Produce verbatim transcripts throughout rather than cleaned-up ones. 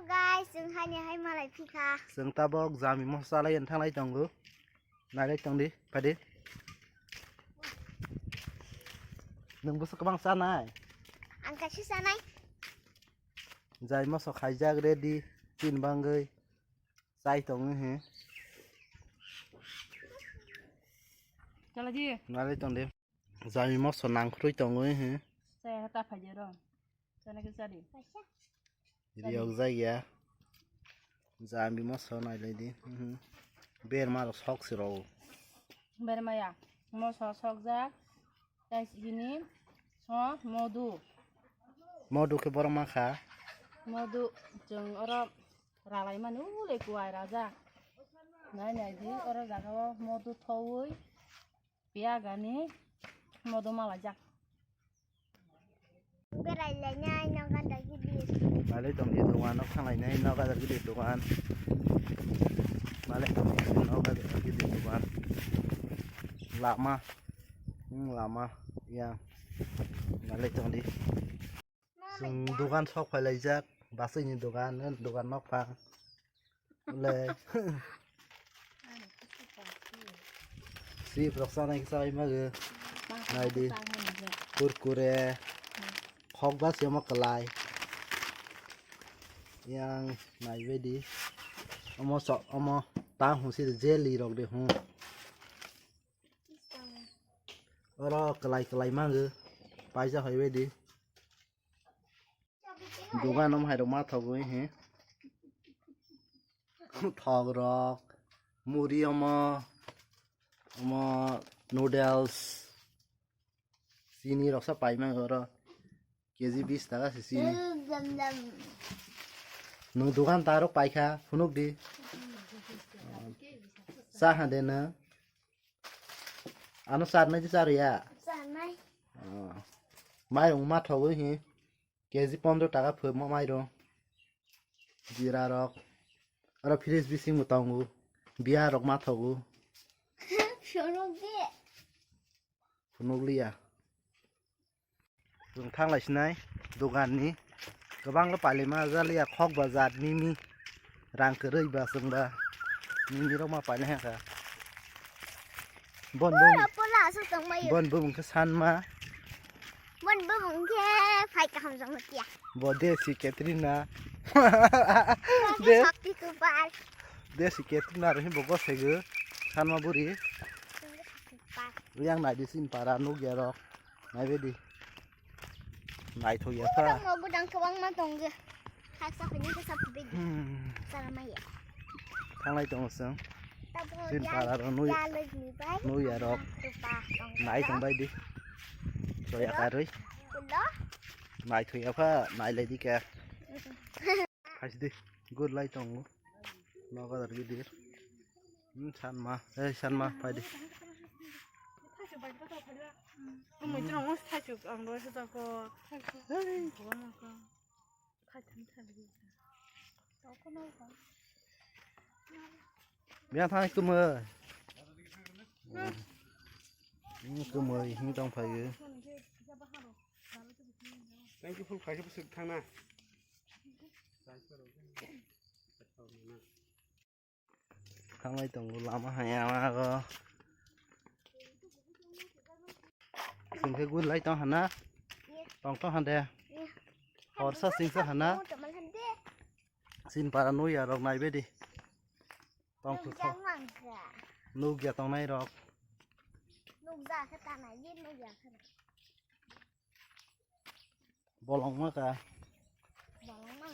Guys, chwng haini hai malai phikha. Chwng tabok jami moso chalai thanglai tongo. Nailai tongdi, phadi. Nwng bwswk kwbang chanai? Ang kaisa chanai. Jai moso khaijak ready, tin bangwi. Chai tongo he. Chala di. Nari tong de. Jami moso nangkhrui tongo he. Chai hata phai jero. Chana ke chadi. Riyok jagya. Jami moso nailai di. Mhm. Berma rok sok si rok. Berma ya. Moso sok jak. Chai sini. So modu. Modu ke borok ma kha. Modu chwng oro ralai mani ulai kuwai raja. Nai nai di oro jaga o modu thowi piya gani modu malai jak. Berai lai nai noga dagi di. Malai tong di dogan o khanglai nai noga dagi di dogan. Malai tong di noga dagi di dogan. Lama. Hmm, lama. Yang. Malai tong di. Chwng dogan sok phai laijak, bwswini dogan, dogan nokphang. Le. Chips rok chanai khe chai mago. Nai di. Kurkure. Khok ba se omo kwlai. Yang nai bai di. Omo sok, omo ta hwn si jelly rok de hwn. Oro kwlai kwlai mago. Paisa phai bai di. Dogan om hai rok ma thogwi he. Thok rok, muri omo, omo noodles, chini rok sa pai mago oro. K G bis taka se chini. Nwng dogan ta rok paikha, phunuk di. Cha ha de nwng. Ano charnai di chariya? Charnai. Oh. Mairung ma thogo hi. K G pondro taka phu mo mairung. Jira rok. Aro fridge bising bo tongo. Biya rok ma thogo. Phunuk di. Phunuk liya. Chwng thanglai sinai dogan ni kwbangma pailima jaliya khok ba jat nimi rang kwrwi ba chwng ba nimi rok ma pailai kha. Bon bo, pola aswk tong mai. Bon bo wngkha sanma. Bon bo wngkhe phai kaham jong tiya. Bo desi Katrina. Bo de sakti kupar. Desi Katrina ro himbo gosego sanma buri. Yang nai di sin para nugya rok. Nai bedi. Nai thok ya pha. Mo budang kwbang ma tong ge. Khaksa phini ke sap bedi. Hmm. Sara ma ya. Thanglai tong seng. Tabo sin ya, para ro nui. Ya lagi bai. Nui ya rok. Rupa tong. Nai tong bai di. So ya karui. Kulo. Nai thok ya pha, nai lai di ka. Phai di. Good lai tong. Nogo dar gidir. Hmm, sanma. Ei, sanma, phai di. Biya thang kumui. Hmm, kumui, hing tong phai. Thank you, full khai se thang na. Thanglai tongo lama hai amago. Chwng khe gul lai tong hana. Tong tong hande. Horsa singsa hana. Sin para nui ya rok nai bedi. Tong khu tong. Nuk ya tong nai rok. Nuk ja khe ta nai di nuk ya khe. Bolong ma ka. Bolong ma.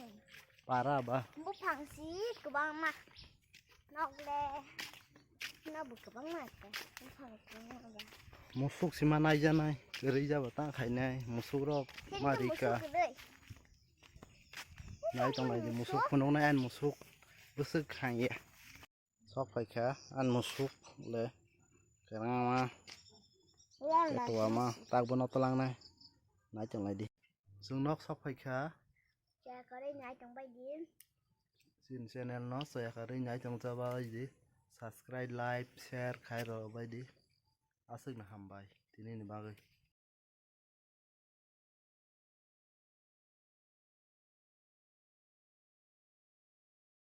Para ba. Buphang si kwbangma. Nok le. Nok bo kwbangma ka. Buphang kwbangma ba. Musuk sima nai janai. Kwrwi jaba ta khainai. Musuk rok ma ri ka. Nai tong lai di musuk phunuk nai an musuk. Bwswk khang ya. Sok phaikha ani musuk le kwrwngma. Wala ketuama tak bono twlangnai nai tong lai di. Chwng nok sok phaikha. Chaya kwrwi nai tong bai di. Chini channel no chaya kwrwi nai tong jabai di. Subscribe, like, share khai rw bai di. Aswk no hambai tini ni bagwi.